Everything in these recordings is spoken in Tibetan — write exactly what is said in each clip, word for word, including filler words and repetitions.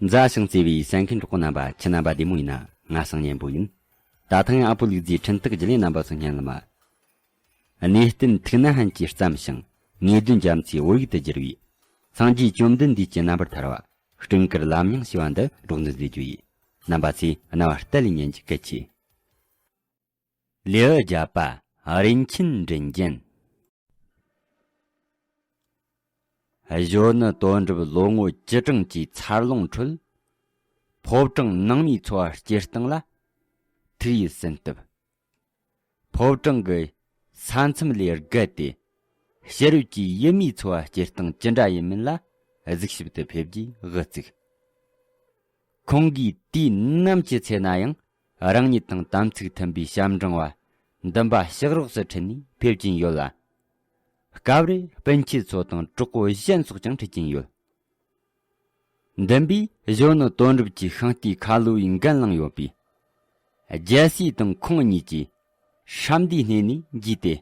མཛའ་ཞིང་བརྩེ་བའི་གསན་མཁན་གྲོགས་པོ་རྣམ་པ། ཁྱེད་རྣམ་པ་བདེ་མོ་ཡིན་ན། ང་སང་ཉན་པོ་ཡིན། ད་ཐེངས་ཨ་པོ་ལུག་རྫིའི་འཕྲིན་སྟེགས་བརྒྱུད་ལས་རྣམ་པ་ཚོ་སྙན་ལམ། གནས་བརྟན་ཐུགས་ན་ཧན་གྱིས་བརྩམས་ཤིང་། ངེས་དོན་རྒྱ་མཚོའི་བོད་ཡིག་ཏུ་བསྒྱུར་བའི། སངས་རྒྱས་བཅོམ་ལྡན་འདས་ཀྱི་རྣམ་པར་ཐར་བ། སྤྲིན་དཀར་ལམ་རྙིང་ཞེས་པ་འདི་སྒྲོག་འདོན་མཛད་རྒྱུ་ཡིན། རྣམ་པ་ཚོས་རྣ་བ་གཏད་ལས་ཉན་རྒྱུ་གལ་ཆེ། ལེའུ་བརྒྱད་པ། རིན་ཆེན་མགྲིན་རྒྱན། གཞོན་ནུ་དོན་གྲུབ་ལོ་ངོ་བཅུ་གྲངས་ཀྱི་འཚར་ལོངས་ཁྲོད། ཕོ་བྲང་ནང་མིའི་འཚོ་བ་སྐྱེལ་སྟངས་ལ་ཐུགས་ཡིད་སུན་བཏབ། ཕོ་བྲང་གི་ས་མཚམས་ལས་བརྒལ་ཏེ། ཕྱི་རོལ་གྱི་ཡུལ་མིའི་འཚོ་བ་སྐྱེལ་སྟངས་ཅི་འདྲ་ཡིན་མིན་ལ་གཟིགས་ཞིབ་ཏུ་ཕེབས་རྒྱུའི་དབུ་བཙུགས། ཁོང་གིས་དུས་ནམ་གྱི་ཚེ་ན་ཡང་རང་ཉིད་དང་དམ་ཚིག་མཐུན་པའི་ཞབས་འབྲིང་བ་འདུན་པ་ཕྱག་རོགས་སུ་ཁྲིད་ནས་ཕེབས་ཀྱིན་ཡོད་ལ། སྐབས་རེ་སྤུན་མཆེད་ཚོ་དང་གྲོགས་པོ་གཞན་སོགས་ཀྱང་ཁྲིད་ཀྱིན་ཡོད། འདུན་པས་གཞོན་ནུ་དོན་གྲུབ་ཀྱི་ཤིང་རྟའི་ཁ་ལོ་བའི་འགན་བླངས་ཡོད་པས། རྒྱལ་སྲས་དང་ཁོང་གཉིས་ཀྱིས་ཧྲམ་སྡེའི་སྣེ་ནས་འགྱིས་ཏེ།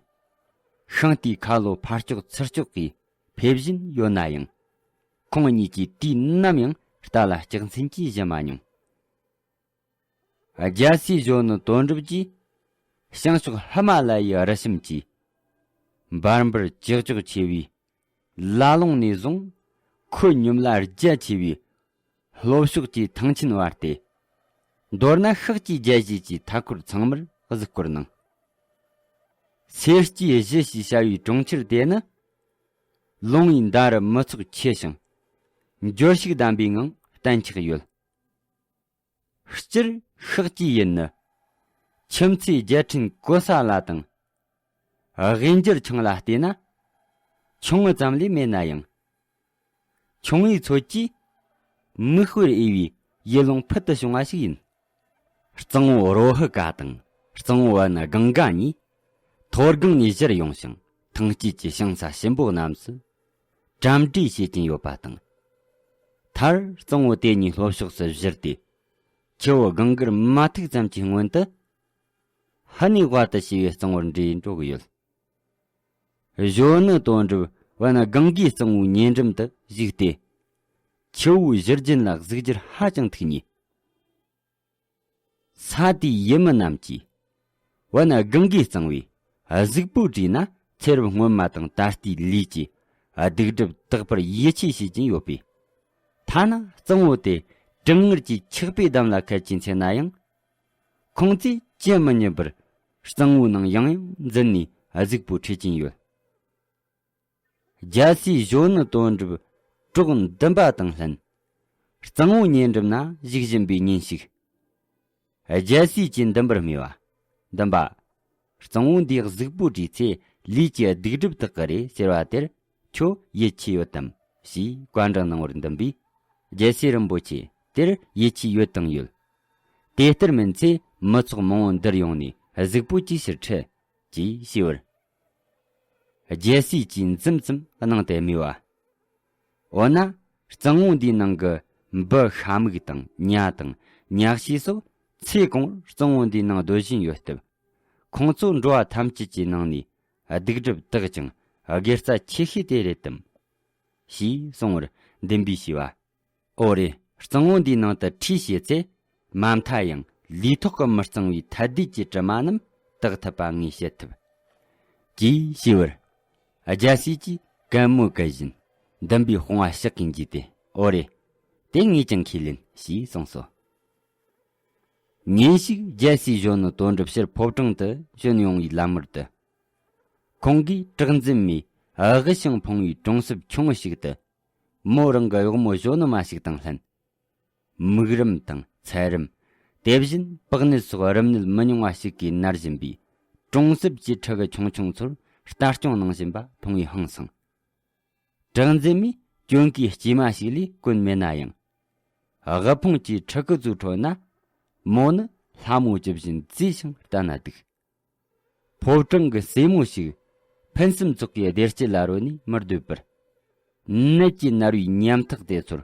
ཤིང་རྟའི་ཁ་ལོ་ཕར་ལྕོག་ཚུར་ལྕོག་གིས་ཕེབས་བཞིན་ཡོད་ན་ཡང་། ཁོང་གཉིས་ཀྱིས་དུས་ནམ་ཡང་རྟ་ལ་ལྕག་མཚོན་གྱིས་གཞུ་མ་མྱོང་། རྒྱལ་སྲས་གཞོན་ནུ་དོན་གྲུབ་ཀྱིས། བྱང་ཕྱོགས་ཧི་མ་ལ་ཡའི་རི་གཤམ་གྱི་འབར་འབར་ཀྱག་ཀྱོག་ཆེ་བའི་ལ་ལུང་ནས་བཟུང་། ཁོད་སྙོམས་ལ་རྒྱ་ཆེ་བའི་ལྷོ་ཕྱོགས་ཀྱི་ཐང་ཆེན་བར་ཏེ། མདོར་ན་ཤག་གི་རྒྱལ་བཞེད་ཀྱི་མཐའ་འཁོར་ཚང་མར་གཟིགས་སྐོར་གནང་། སེར་སྐྱའི་གཞི་ཞེས་བྱ་བའི་གྲོང་ཁྱེར་དེ་ནི། ལུང་བའི་མདའ་རུ་མི་ཚོགས་ཆེ་ཞིང་། འབྱོར་ཕྱུག་ལྡན་པའི་ངང་གཏན་ཆགས་ཡོད། སྤྱིར་ཤག་གི་ཡུལ་ནི། ཁྱིམ་མཚེས་རྒྱལ་ཕྲན་གོ་ས་ལ་དང་། དབྱིན་འགྱུར་ཆང་ལ་བལྟས་ན། ཆུང་ངུ་ཙམ་ལས་མེད་ན་ཡང་། ཆུང་བའི་ཚོད་ཀྱིས་མིག་དཔེར་འོས་པའི་ཡུལ་ལུང་ཕུལ་དུ་བྱུང་བ་ཞིག་ཡིན། གཙང་བོ་རོ་ཧི་ཀ་དང་གཙང་བོ་བན་གང་ག་གཉིས་མཐོ་སྒང་ནས་བཞུར་ཡོང་ཞིང་། ཐང་དཀྱིལ་གྱི་ཞིང་ས་ཞིམ་པོ་རྣམས་སུ་གྲམ་འདྲེས་བྱེད་ཀྱིན་ཡོད་པ་དང་། མཐར་གཙང་བོ་དེ་གཉིས་ལྷོ་ཕྱོགས་སུ་བཞུར་ཏེ། ཆུ་བོ་གངྒཱར་མ་ཐུག་ཙམ་གྱི་སྔོན་དུ། ཧ་ནི་དབའ་དུ་ཞེས་པའི་གཙང་བོར་འདྲེས་འགྲོ་གི་ཡོད། གཞོན་ནུ་དོན་གྲུབ་བན་གང་གའི་གཙང་བོའི་ཉེ་འགྲམ་དུ་བཞུགས་ཏེ། ཆུ་བོའི་བཞུར་རྒྱུན་ལ་གཟིགས་རྒྱུར་ཧ་ཅང་ཐུགས་མཉེས། ས་དེའི་ཡུལ་མི་རྣམས་ཀྱིས། བན་གང་གའི་གཙང་བོའི་གཟུགས་པོ་བྲིས་ན། ཚེ་རབས་སྔོན་མ་དང་ད་ལྟའི་ལུས་ཀྱི་སྡིག་སྒྲིབ་དག་པར་ཡིད་ཆེས་བྱེད་ཀྱིན་ཡོད་པས། ཐ་ན་གཙང་བོ་དེ་གྲང་ངར་གྱི་འཁྱགས་པས་འདམ་ལ་ཁད་ཀྱིན་ཚེ་ན་ཡང་། ཁོང་ཚོས་ཅི་མི་ཉན་པར་གཙང་བོའི་ནང་ཡང་ཡང་འཛུལ་ནས་གཟུགས་པོ་འཁྲུད་ཀྱིན་ཡོད། རྒྱལ་སྲས་གཞོན་ནུ་དོན་གྲུབ་གྲོགས་འདུན་པ་དང་ལྷན། གཙང་བོ་ཉེ་འགྲམ་ན་བཞུགས་བཞིན་པའི་ཉིན་ཞིག་རྒྱལ་སྲས་ཀྱིས་འདུན་པར་སྨྲས་པ། འདུན་པ། གཙང་བོ་འདིའི་གཟུགས་པོ་བྲིས་ཚེ་ལུས་ཀྱི་སྡིག་སྒྲིབ་དག་གི་རེད་ཟེར་བ་དེར་ཁྱོད་ཡིད་ཆེས་ཡོད་དམ་ཞེས་བཀའ་འདྲི་གནང་བར་འདུན་པས། རྒྱལ་སྲས་རིན་པོ་ཆེ་དེར་ཡིད་ཆེས་ཡོད་དང་ཡོད། དེ་ལྟར་མིན་ཚེ་མི་ཚོགས་མང་བོ་འདིར་ཡོང་ནས་གཟུགས་པོ་ཅིའི་ཕྱིར་འཁྲུད། ཅེས་ཞུས་པར། རྒྱལ་སྲས་ཀྱིས་འཛུམ་ཙམ་གནང་སྟེ་སྨྲས་པ། འོ་ན། གཙང་བོ་འདིའི་ནང་གི་འབུ་ཤ་མུག་དང་ཉ་དང་ཉག་ཤིག་སོགས་ཚེ་གང་བོར་གཙང་བོ་འདིའི་ནང་སྡོད་བཞིན་ཡོད་སྟབས། ཁོང་ཚོ་འགྲོ་བ་ཐམས་ཅད་ཀྱི་ནང་ནས་སྡིག་སྒྲིབ་དག་ཅིང་དགེ་རྩ་ཆེ་ཤོས་དེ་རེད་དམ། ཞེས་གསུངས་པར་འདུན་པས་ཞུས་པ། ཨོ་རེད། གཙང་བོ་འདིའི་ནང་དུ་ཁྲུས་བྱེད་ཚེ། མ་མཐའ་ཡང་ལུས་ཐོག་གི་མི་གཙང་བའི་ཐལ་རྡུལ་གྱི་དྲི་མ་རྣམས་དག་ཐུབ་པ་ངས་བཤད་ཐུབ། ཅེས་ཞུས་པར། རྒྱལ་སྲས་ཀྱིས་གད་མོ་བགད་བཞིན་འདུན་པའི་དཔུང་བ་ཕྱག་གིས་འགྱེད་དེ། ཨོ་རེད། དེ་ངས་ཀྱང་ཁས་ལེན། ཞེས་གསུངས་སོ། ཉིན་ཞིག་རྒྱལ་སྲས་གཞོན་ནུ་དོན་གྲུབ་ཕྱིར་ཕོ་བྲང་དུ་བྱོན་ཡོང་བའི་ལམ་བར་དུ། ཁོང་གིས་གྲགས་འཛིན་མའི་དབུ་ཞིང་ཕུང་བའི་གྲོང་གསེབ་ཆུང་ངུ་ཞིག་ཏུ། མོ་རང་གི་གཡོག་མོ་གཞོན་ནུ་མ་ཞིག་དང་ལྷན། མིག་རམས་དང་ཚད་རམས། དེ་བཞིན་པགས་ནད་སོགས་རིམས་ནད་མི་ཉུང་བ་ཞིག་གིས་མནར་བཞིན་པའི་གྲོང་གསེབ་ཀྱི་ཕྲུ་གུ་ཆུང་ཆུང་ཚོར་ལྟ་སྐྱོང་གནང་བཞིན་པ་མཐོང་བས་ཧང་སངས། གྲགས་འཛིན་མས་གྱོན་གོས་དཀྱུས་མ་ཞིག་ལས་གོན་མེད་ན་ཡང་། དབུལ་ཕོངས་ཀྱི་ཕྲུ་གུ་ཚོའི་ཁྲོད་ན། མོ་ནི་ལྷ་མོ་ཇི་བཞིན་མཛེས་ཤིང་ལྟ་ན་སྡུག། ཕོ་བྲང་གི་སྲས་མོ་ཞིག་ཕུན་སུམ་ཚོགས་པའི་བདེ་སྐྱིད་ལ་རོལ་ནས་མི་སྡོད་པར། ནད་ཀྱིས་མནར་བའི་ཉམ་ཐག་དེ་ཚོར་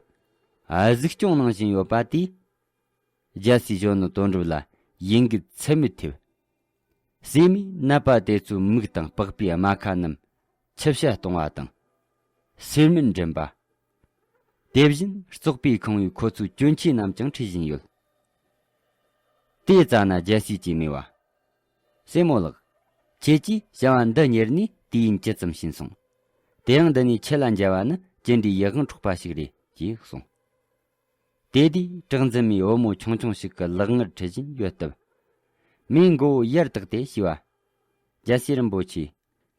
གཟིགས་སྐྱོང་གནང་བཞིན་ཡོད་པ་དེས། རྒྱལ་སྲས་གཞོན་ནུ་དོན་གྲུབ་ལ་ཡིད་འགུལ་ཚད་མེད་ཐེབས། སྲས་མོས་ནད་པ་དེ་ཚོའི་མིག་དང་པགས་པའི་རྨ་ཁ་རྣམས་ཆུ་བཤལ་གཏོང་བ་དང་། སེར་སྨན་འདྲེན་པ། དེ་བཞིན་བཙོག་པའི་ཁང་བའི་ཁོ་ཚོའི་གྱོན་ཆས་རྣམས་ཀྱང་ཁྲིད་བཞིན་ཡོད། དེ་ཙ་ན་རྒྱལ་སྲས་ཀྱིས་སྨྲས་པ། སྲས་མོ་ལགས། ཁྱེད་ཀྱིས་བྱ་བ་འདི་གཉེར་ནས་དུས་ཡུན་ཇི་ཙམ་ཕྱིན་སོང་། དེ་རིང་འདི་ནས་ཁྱེད་ལ་མཇལ་བ་ནི་ཅི་འདྲའི་ཡིད་དབང་འཕྲོག་པ་ཞིག་རེད་ཅེས་གསུངས། དེ་དུས་གྲགས་འཛིན་མའི་བུ་མོ་ཆུང་ཆུང་ཞིག་གིས་ལག་ངར་ཁྲིད་བཞིན་ཡོད་སྟབས། མོས་མགོ་བོ་ཡར་བཏེགས་ཏེ་ཞུས་པ། རྒྱལ་སྲས་རིན་པོ་ཆེ།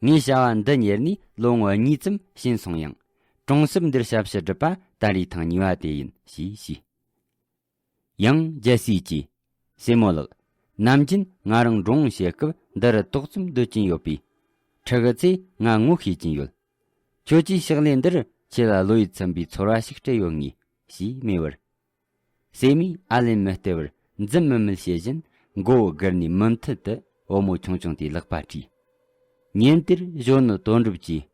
ངས་བྱ་བ་འདི་གཉེར་ནས་ལོ་ངོ་གཉིས་ཙམ་ཕྱིན་སོང་ཡང་། གྲོང་གསེབ་འདིར་ཞབས་ཕྱི་སྒྲུབ་པ་ད་རེས་ཐེངས་གཉིས་པ་དེ་ཡིན་ཞེས་ཞུས། ཡང་རྒྱལ་སྲས་ཀྱིས། སྲས་མོ་ལགས། ནམ་རྒྱུན་ང་རང་འབྲོང་བྱེད་སྐབས་འདི་རུ་ཏོག་ཙམ་སྡོད་ཀྱིན་ཡོད་པས། ཕྲུ་གུ་ཚོས་ང་ངོ་ཤེས་ཀྱིན་ཡོད། ཁྱོད་ཀྱིས་ཕྱག་ལས་འདིར་ཁྱེད་ལ་བློ་ཡིད་ཚིམ་པའི་ཚོར་བ་ཞིག་སྤྲད་ཡོད་ངེས་ཞེས་སྨྲས་པར། སྲས་མོས་ཨ་ལན་མི་སྟེར་བར་འཛུམ་དམུལ་དམུལ་བྱེད་བཞིན་མགོ་བོ་སྒུར་ནས་མུ་མཐུད་དུ་བུ་མོ་ཆུང་ཆུང་དེའི་ལག་པ་བྲིས། ཉིན་དེར་གཞོན་ནུ་དོན་གྲུབ་ཀྱིས།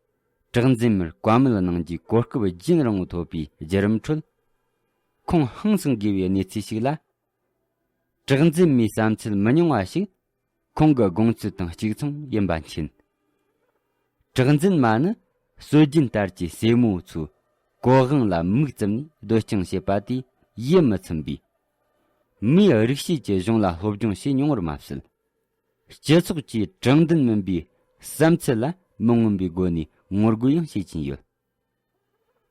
གྲགས་འཛིན་མར་བཀའ་མོལ་གནང་རྒྱུའི་གོ་སྐབས་རྒྱུན་རིང་བོ་ཐོབ་པའི་བརྒྱུད་རིམ་ཁྲོད། ཁོང་ཧང་སང་དགོས་པའི་གནས་ཚུལ་ཞིག་ལ། གྲགས་འཛིན་མའི་བསམ་ཚུལ་མི་ཉུང་བ་ཞིག་ཁོང་གི་དགོངས་ཚུལ་དང་གཅིག་མཚུངས་ཡིན་པ་མཁྱེན། གྲགས་འཛིན་མ་ནི་སྲོལ་རྒྱུན་ལྟར་གྱི་སྲས་མོ་ཚོའི་གོ་དབང་ལ་མིག་བཙུམ་ནས་སྡོད་ཅིང་བྱེད་པ་དེས་ཡིད་མི་ཚིམ་པས། མིའི་རིག་བྱེད་ཀྱི་གཞུང་ལ་སློབ་སྦྱོང་བྱས་མྱོང་བར་མ་ཟད། སྤྱི་ཚོགས་ཀྱི་དྲང་བདེན་མིན་པའི་བསམ་ཚུལ་ལ་མི་མངོན་པའི་སྒོ་ནས་ངོ་རྒོལ་ཡང་བྱེད་ཀྱིན་ཡོད།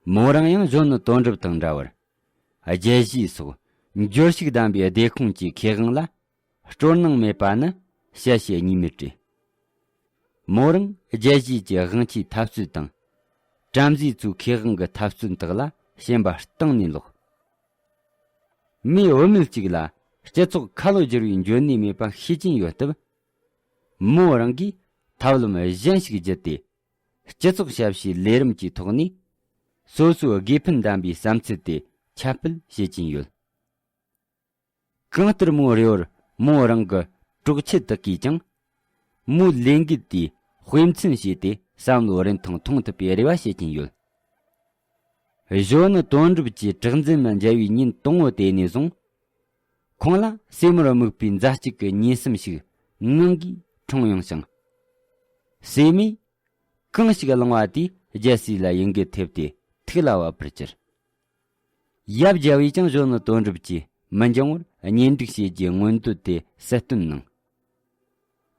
མོ་རང་ཡང་གཞོན་ནུ་དོན་གྲུབ་དང་འདྲ་བར། རྒྱལ་གཞིས་སོགས་འབྱོར་ཕྱུག་ལྡན་པའི་སྡེ་ཁོངས་ཀྱི་ཁེ་དབང་ལ་སྤྲོ་སྣང་མེད་པ་ནི་བཤད་བྱའི་གཉིས་མེད་རེད། མོ་རང་རྒྱལ་གཞིས་ཀྱི་དབང་ཆའི་འཐབ་རྩོད་དང་། བྲམ་ཟེ་ཚོའི་ཁེ་དབང་གི་འཐབ་རྩོད་དག་ལ་ཞེན་པ་གཏིང་ནས་ལོག། མིའི་བུད་མེད་ཅིག་ལ་སྤྱི་ཚོགས་ཁ་ལོ་བསྒྱུར་བའི་འཇོན་ནུས་མེད་པ་ཤེས་ཀྱིན་ཡོད་སྟབས། མོ་རང་གིས་ཐབས་ལམ་གཞན་ཞིག་བརྒྱུད་དེ། སྤྱི་ཚོགས་ཞབས་ཞུའི་ལས་རིམ་གྱི་ཐོག་ནས། སོ་སོའི་དགེ་ཕན་ལྡན་པའི་བསམ་ཚུལ་དེ་ཁྱབ་སྤེལ་བྱེད་ཀྱིན་ཡོད། གང་ལྟར་མོའི་རེ་བར་མོ་རང་གི་གྲོགས་ཁྱི་དག་གིས་ཀྱང་། མོའི་ལས་འགུལ་དེའི་དཔེ་མཚོན་བྱས་ཏེ་བསམ་བློ་རིན་ཐང་ཐོངས་ཐུབ་པའི་རེ་བ་བྱེད་ཀྱིན་ཡོད། གཞོན་ནུ་དོན་གྲུབ་ཀྱིས་གྲགས་འཛིན་མ་མཇལ་བའི་ཉིན་དང་པོ་དེ་ནས་བཟུང་། ཁོང་ལ་སྲས་མོར་དམིགས་པའི་མཛའ་གཅུགས་ཀྱི་ཉེན་སེམས་ཤིག་ངང་གིས་འཁྲུངས་ཡོང་ཞིང་། སྲས་མོས་གང་ཞིག་བླངས་པ་དེས་རྒྱལ་སྲས་ལ་ཡིད་འགུལ་ཐེབས་ཏེ་ཐུགས་ལ་བབས་པར་གྱུར། ཡབ་རྒྱལ་བོས་ཀྱང་གཞོན་ནུ་དོན་གྲུབ་ཀྱིས་མི་འགྱང་བར་གཉེན་སྒྲིག་བྱེད་རྒྱུའི་མངོན་འདོད་དེ་གསལ་སྟོན་གནང་།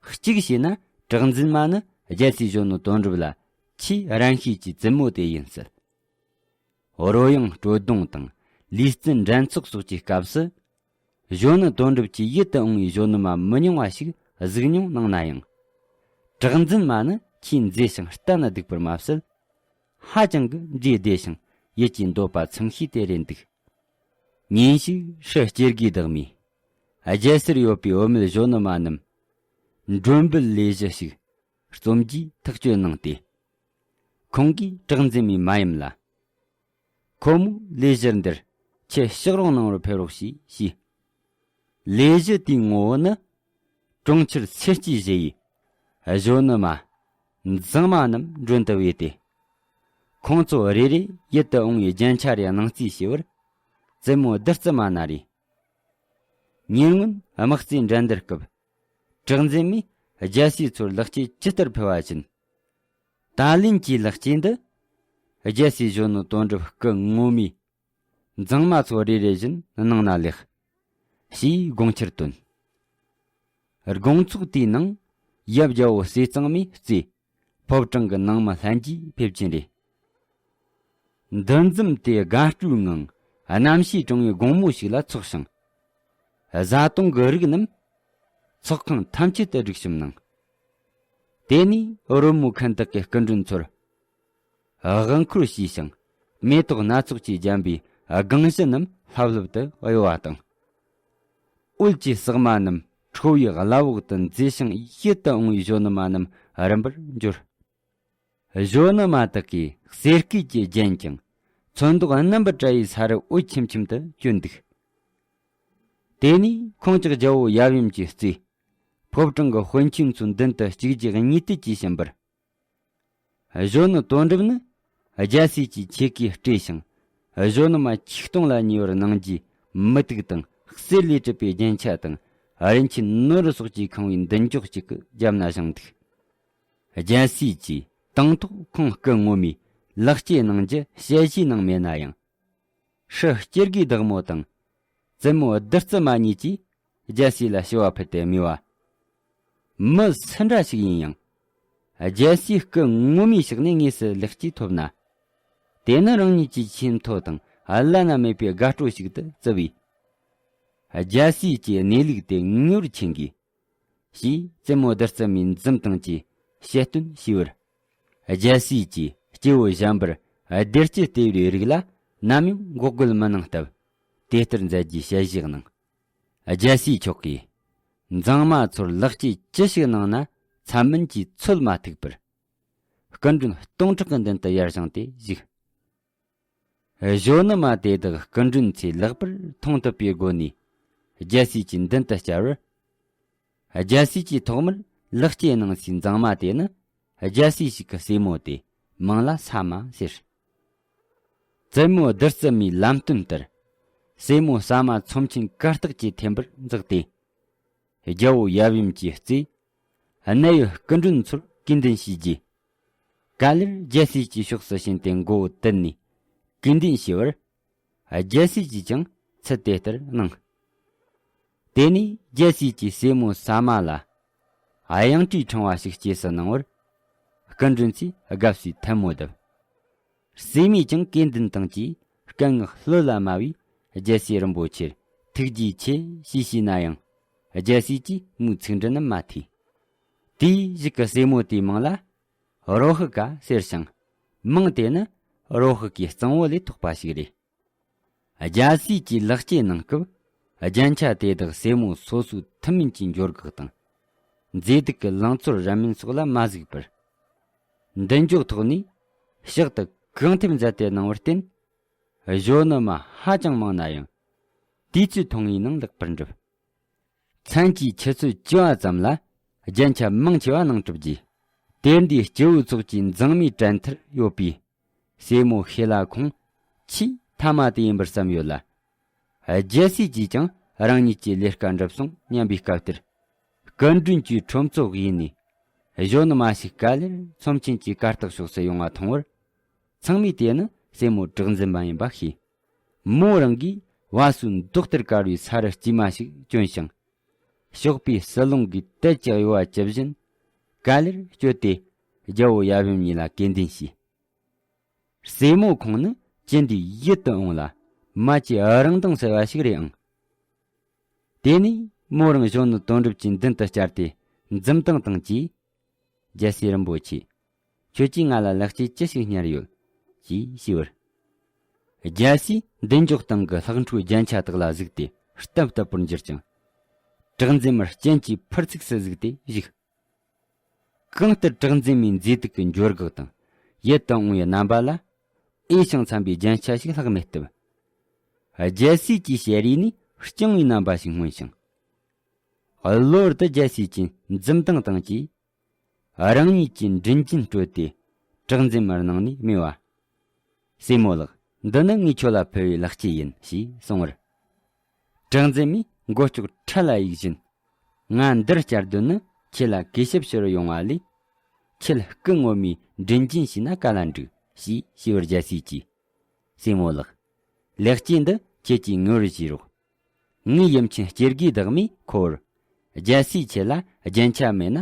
གཅིག་བྱས་ན་གྲགས་འཛིན་མ་ནི་རྒྱལ་སྲས་གཞོན་ནུ་དོན་གྲུབ་ལ་ཆེས་རན་ཤོས་ཀྱི་བཙུན་མོ་དེ་ཡིན་སྲིད། རོལ་དབྱངས་དཀྲོལ་རྡུང་དང་ལུས་རྩལ་འགྲན་ཚོགས་སོགས་ཀྱི་སྐབས་སུ། གཞོན་ནུ་དོན་གྲུབ་ཀྱི་ཡིད་དུ་འོང་བའི་གཞོན་ནུ་མ་མི་ཉུང་བ་ཞིག་གཟིགས་མྱོང་གནང་ན་ཡང་། གྲགས་འཛིན་མ་ནི་ཆེས་མཛེས་ཤིང་ལྟ་ན་སྡུག་པར་མ་ཟད། ཧ་ཅང་གི་འདྲེས་བདེ་ཞིང་ཡིད་ཀྱི་འདོད་པ་ཚིམ་ཤོས་དེ་རེད་འདུག། ཉིན་ཞིག་ཧྲི་སྐྱེ་དགུའི་བདག་མོས། རྒྱལ་སར་ཡོད་པའི་བུད་མེད་གཞོན་ནུ་མ་རྣམས། མགྲོན་འབོད་ལས་གཞི་ཞིག་རྩོམ་རྒྱུའི་ཐག་གཅོད་གནང་སྟེ། ཁོང་གིས་གྲགས་འཛིན་མའི་མ་ཡུམ་ལ། ཁོ་མོའི་ལས་གཞི་འདིར་ཁྱེད་ཕྱག་རོགས་གནང་བར་ཕེབས་རོགས་ཞེས་ཞུས། ལས་གཞི་དེའི་ངོ་བོ་ནི། གྲོང་ཁྱེར་སེར་སྐྱའི་གཞི་ཡི་གཞོན་ནུ་མ། མཛངས་མ་རྣམས་མགྲོན་དུ་བོས་ཏེ། ཁོང་ཚོ་རེ་རེ་ཡིད་དུ་འོང་བའི་རྒྱན་ཆ་རེ་གནང་རྩིས་བྱས་པར། བཙུན་མོ་བདུད་རྩི་མ་ན་རེ། ཉེ་སྔོན་དམག་རྩེད་འགྲན་བསྡུར་སྐབས། གྲགས་འཛིན་མས་རྒྱལ་སྲས་ཚོར་ལེགས་སྐྱེས་ཇི་ལྟར་ཕུལ་བ་བཞིན། ད་ལན་གྱི་ལེགས་སྐྱེས་འདི། རྒྱལ་སྲས་གཞོན་ནུ་དོན་གྲུབ་སྐུ་ངོ་མའི་མཛངས་མ་ཚོ་རེ་རེ་བཞིན་གནང་ན་ལེགས། ཞེས་དགོངས་འཆར་བཏོན། དགོང་ཚོགས་དེའི་ནང་ཡབ་རྒྱལ་པོ་ཟས་གཙང་མའི་རྩེ། ཕོ་བྲང་གི་ནང་མི་ལྷན་རྒྱས་ཕེབས་ཀྱིན་རེད། འདུ་འཛོམས་དེ་དགའ་སྤྲོའི་ངང་རྣམ་ཤེས་དྲང་བའི་དགོང་མོ་ཞིག་ལ་ཚོགས་ཤིང་། བཟའ་བཏུང་གི་རིགས་རྣམས་ཚོགས་ཁང་ཐམས་ཅད་དུ་སྒྲིག་ཞིབ་གནང་། དེ་ནས་རོལ་མོ་མཁན་དག་གི་སྐུ་མགྲོན་ཚོར་དབུ་འཁོར་བྱས་ཤིང་མེ་ཏོག་སྣ་ཚོགས་ཀྱིས་བརྒྱན་པའི་སྒང་གཞུ་རྣམས་ལྷབ་ལྷུབ་ཏུ་གཡོ་བ་དང་། འོད་ཀྱི་ཟེགས་མ་རྣམས་ཁྲོ་བོའི་བླ་འོག་ཏུ་མཛེས་ཤིང་ཡིད་དུ་འོང་བའི་གཞོན་ནུ་མ་རྣམས་རིམ་པར་འབྱོར། གཞོན་ནུ་མ་དག་གིས་གསེར་སྐེད་ཀྱིས་བརྒྱན་ཅིང་ཚོན་མདོག་རྣམ་པར་བཀྲ་བའི་ས་རུ་འོད་ཆེམ་ཆེམ་དུ་བསྐྱོད་འདུག། དེ་ནས་ཁོང་ཅག་རྒྱལ་པོ་ཡབ་ཡུམ་གྱི་རྩེ། ཕོ་བྲང་གི་དཔོན་ཆེན་ཚོའི་མདུན་དུ་གཅིག་རྗེས་གཉིས་མཐུད་ཀྱིས་ཕྱིན་པར། གཞོན་ནུ་དོན་གྲུབ་ནི་རྒྱལ་སྲས་ཀྱི་ཆས་གོས་སྤྲས་ཤིང་། གཞོན་ནུ་མ་ཆིག་སྟོང་ལ་ཉེ་བར་གནང་རྒྱུའི་མུ་ཏིག་དང་གསེར་ལས་གྲུབ་པའི་རྒྱན་ཆ་དང་རིན་ཆེན་ནོར་སོགས་ཀྱིས་ཁེངས་པའི་མདུན་ཅོག་ཅིག་གི་རྒྱབ་ན་བཞེངས་འདུག། རྒྱལ་སྲས་ཀྱིས་དང་ཐོག་ཁོང་སྐུ་ངོ་མའི་ལེགས་སྐྱེས་གནང་རྒྱུ་ཞལ་བཞེས་གནང་མེད་ན་ཡང་། ཧྲི་སྐྱེ་དགུའི་བདག་མོ་དང་། བཙུན་མོ་བདུད་རྩི་མ་གཉིས་ཀྱིས་རྒྱལ་སྲས་ལ་ཞུ་བ་ཕུལ་ཏེ་སྨྲས་པ། མི་སུ་འདྲ་ཞིག་ཡིན་ཡང་། རྒྱལ་སྲས་སྐུ་ངོ་མའི་ཕྱག་ནས་དངོས་སུ་ལེགས་སྐྱེས་ཐོབ་ན། དེ་ནི་རང་ཉིད་ཀྱི་ཆེས་མཐོ་དང་བླ་ན་མེད་པའི་དགའ་སྤྲོ་ཞིག་ཏུ་བརྩི་བས། རྒྱལ་སྲས་ཀྱི་གནས་ལུགས་དེ་ངེས་པར་མཁྱེན་དགོས། ཞེས་བཙུན་མོ་བདུད་རྩི་མའི་འཛུམ་སྟངས་ཀྱིས་བཤད་དོན་ཞུས་པར། རྒྱལ་སྲས་ཀྱིས་སྐྱེ་བོ་གཞན་པར་བདེ་སྐྱིད་སྟེར་བའི་རིགས་ལ་ནམ་ཡང་འགོག་རྒོལ་མི་གནང་སྟབས། དེ་ལྟར་མཛད་རྒྱུའི་ཞལ་བཞེས་གནང་། རྒྱལ་སྲས་མཆོག་གིས། མཛངས་མ་ཚོར་ལེགས་སྐྱེས་ཅི་ཞིག་གནང་ན་ཚད་མིན་གྱིས་ཚོད་མ་ཐིག་པར། སྐུ་མགྲོན་སྟོང་ཕྲག་གི་མདུན་དུ་ཡར་བཞེངས་ཏེ་བཞུགས། གཞོན་ནུ་མ་དེ་དག་སྐུ་མགྲོན་ཚོས་ལེགས་པར་མཐོང་ཐུབ་པའི་སྒོ་ནས་རྒྱལ་སྲས་ཀྱི་མདུན་དུ་བཅར་བར། རྒྱལ་སྲས་ཀྱིས་ཐོག་མར་ལེགས་སྐྱེས་གནང་སའི་མཛངས་མ་དེ་ནི་རྒྱལ་སྲས་ཤིག་གི་སྲས་མོ་སྟེ་མིང་ལ་ས་མ་ཟེར། བཙུན་མོ་བདུད་རྩི་མའི་ལམ་སྟོན་ལྟར། སྲས་མོ་ཟ་མ་ཚོམས་ཆེན་གར་སྟེགས་ཀྱི་ཐེམ་པར་འཛེགས་ཏེ། རྒྱལ་པོ་ཡབ་ཡུམ་གྱི་རྩེ། གནད་ཡོད་སྐུ་མགྲོན་ཚོར་གུས་འདུན་ཞུས་རྗེས། ག་ལེར་རྒྱལ་སྲས་ཀྱི་ཕྱོགས་སུ་ཕྱིན་ཏེ་མགོ་བོ་དུད་ནས་གུས་འདུན་ཞུས་པར། རྒྱལ་སྲས་ཀྱིས་ཀྱང་ཚུལ་དེ་ལྟར་གནང་། དེ་ནས་རྒྱལ་སྲས་ཀྱིས་སྲས་མོ་ཟ་མ་ལ། གཡང་ཊའི་ཕྲེང་བ་ཞིག་སྐྱེས་སུ་གནང་བར། སྐུ་མགྲོན་ཚོས་དགའ་བསུའི་ཐལ་མོ་བརྡབས། སྲས་མོས་ཀྱང་གུས་འདུན་དང་བཅས་སྐུ་ངག་ལྷོད་ལ་དམའ་བས་རྒྱལ་སྲས་རིན་པོ་ཆེར་ཐུགས་རྗེ་ཆེ་ཞེས་ཞུས་ན་ཡང་། རྒྱལ་སྲས་ཀྱིས་མོའི་ཚིག་འདྲི་ནི་མ་ཐོས། དེའི་གཞུག་གི་སྲས་མོ་དེའི་མིང་ལ་རོ་ཧི་ཀ་ཟེར་ཞིང་། མིང་དེ་ནི་རོ་ཧི་ཀའི་གཙང་བོ་ལས་ཐོགས་པ་ཞིག་རེད། རྒྱལ་སྲས་ཀྱིས་ལེགས་སྐྱེས་གནང་སྐབས། རྒྱན་ཆ་དེ་དག་སྲས་མོ་སོ་སོའི་ཐུན་མིན་གྱི་འབྱོར་འགག་དང་། མཛེས་སྡུག་གི་ལང་ཚོར་རབ་མིན་སོགས་ལ་མ་གཟིགས་པར། མདུན་ཅོག་ཐོག་ནས་ཕྱག་ཏུ་གང་ཐེབས་མཛད་དེ་གནང་བར་བརྟེན། གཞོན་ནུ་མ་ཧ་ཅང་མང་ན་ཡང་། དུས་ཚོད་ཐུང་ངུའི་ནང་ལེགས་པར་འགྲུབ། མཚན་གྱི་ཆུ་ཚོད་བཅུ་བ་ཙམ་ལ་རྒྱན་ཆ་མང་ཆེ་བ་གནང་གྲུབ་རྗེས། དེར་འདུས་སྐྱེ་བོ་ཚོགས་ཀྱི་མཛངས་མའི་གྲལ་མཐར་ཡོད་པའི་སྲས་མོ་ཤེ་ལ་ཁོང་ཆེས་མཐའ་མ་དེ་ཡིན་པར་བསམ་ཡོད་ལ། རྒྱལ་སྲས་ཀྱིས་ཀྱང་རང་ཉིད་ཀྱི་ལས་ཀ་འགྲུབ་སོང་སྙམ་པའི་སྐབས་དེར། སྐུ་མགྲོན་གྱི་ཁྲོམ་ཚོགས་ཡིན་ནས་གཞོན་ནུ་མ་ཞིག་ག་ལེར་ཚོམས་ཆེན་གྱི་གར་སྟེགས་ཕྱོགས་སུ་ཡོང་བ་མཐོང་བར། ཚང་མས་དེ་ནི་སྲས་མོ་གྲགས་འཛིན་མ་ཡིན་པ་ཤེས། མོ་རང་གིས་བ་སོའི་མདོག་ལྟར་དཀར་བའི་ས་རུ་སྐྱེས་མ་ཞིག་གྱོན་ཞིང་། ཞོགས་པའི་བསིལ་རླུང་གིས་དལ་གྱི་གཡོ་བ་བཅུ་བཞིན། ག་ལེར་བསྐྱོད་དེ། རྒྱལ་པོ་ཡབ་ཡུམ་གཉིས་ལ་གུས་འདུན་ཞུས། སྲས་མོ་ཁོང་ནི་ཅི་འདྲའི་ཡིད་དུ་འོང་ལ། མ་ཆེ་རང་མདངས་གསལ་བ་ཞིག་རེད་ཨང་། དེ་ནས་མོ་རང་གཞོན་ནུ་དོན་གྲུབ་ཀྱི་མདུན་དུ་བཅར་ཏེ་འཛུམ་མདངས་དང་བཅས། རྒྱལ་སྲས་རིན་པོ་ཆེ། ཁྱོད་ཀྱིས་ང་ལ་ལེགས་སྐྱེས་ཅི་ཞིག་བསྙལ་ཡོད། ཅེས་ཞུས་པར། རྒྱལ་སྲས་མདུན་ཅོག་སྟེང་གི་ལྷག་འཕྲོའི་རྒྱན་ཆ་དག་ལ་གཟིགས་ཏེ་ལྟ་བཏབ་པར་འགྱུར་ཅིང་། གྲགས་འཛིན་མར་སྤྱན་གྱིས་ཕུར་ཚུགས་སུ་གཟིགས་ཏེ་བཞུགས། གང་ལྟར་གྲགས་འཛིན་མའི་མཛེས་སྡུག་གི་འབྱོར་འགག་དང་ཡིད་དུ་འོང་བའི་རྣམ་པ་ལ། འོས་ཤིང་འཚམ་པའི་རྒྱན་ཆ་ཞིག་ལྷག་མེད་སྟབས། རྒྱལ་སྲས་ཀྱི་ཞལ་རས་ནས་སྤྱང་བའི་རྣམ་པ་ཞིག་མངོན་ཞིང་། གློ་བུར་དུ་རྒྱལ་སྲས་ཀྱི་འཛུམ་མདངས་དང་བཅས། རང་ཉིད་ཀྱི་མགྲིན་རྒྱན་སྤྲོད་དེ་གྲགས་འཛིན་མར་གནང་ནས་སྨྲས་པ། སྲས་མོ་ལགས། འདི་ནི་ངས་ཁྱོད་ལ་ཕུལ་བའི་ལེགས་སྐྱེས་ཡིན་ཞེས་གསུངས་པར། གྲགས་འཛིན་མས་མགོ་ལྕོག་ཕྲ་ལ་གཡུག་བཞིན། ང་འདིར་བཅར་དོན་ནི་ཁྱེད་ལ་གུས་ཞབས་ཞུ་རུ་ཡོང་བ་ལས། ཁྱེད་སྐུ་ངོ་མའི་མགྲིན་རྒྱན་ཞུས་ན་ག་ལ་འགྲིག་ཞེས་ཞུས་པར་རྒྱལ་སྲས་ཀྱིས། སྲས་མོ་ལགས། ལེགས་སྐྱེས་འདི་ཁྱེད་ཀྱིས་ངོས་བཞེས་རོགས། ངའི་ཡུམ་ཆེན་སྐྱེ་དགུའི་བདག་མོས་ཁོ་བོར་རྒྱལ་སྲས་ཁྱེད་ལ་རྒྱན་ཆ་མེད་ན་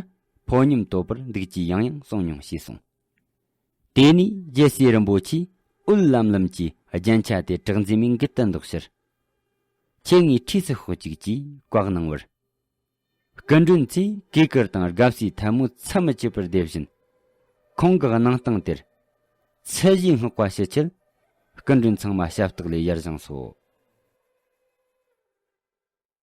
ཕོ་ཉམས་དོད་པར་འདུག་ཅེས་ཡང་ཡང་གསུངས་མྱོང་ཞེས་གསུངས། དེ་ནས་རྒྱལ་སྲས་རིན་པོ་ཆེས་འུད་ལམ་ལམ་གྱིས་རྒྱན་ཆ་དེ་གྲགས་འཛིན་མའི་མགུལ་དུ་འདོགས་ཕྱིར། ཁྱེད་ངའི་འཁྲིས་སུ་ཤོག་ཅིག་ཅེས་བཀའ་གནང་བར། སྐུ་མགྲོན་ཚོས་གུས་བཀུར་དང་དགའ་བསུའི་ཐལ་མོ་མཚམས་མི་ཆད་པར་འདེབས་བཞིན། ཁོང་གི་གནང་སྟངས་དེར། ཚད་གཞིའི་བསྔགས་པ་ཞུ་ཆེད། སྐུ་མགྲོན་ཚང་མ་ཞབས་སྟེགས་ལས་ཡར་བཞེངས་སོ།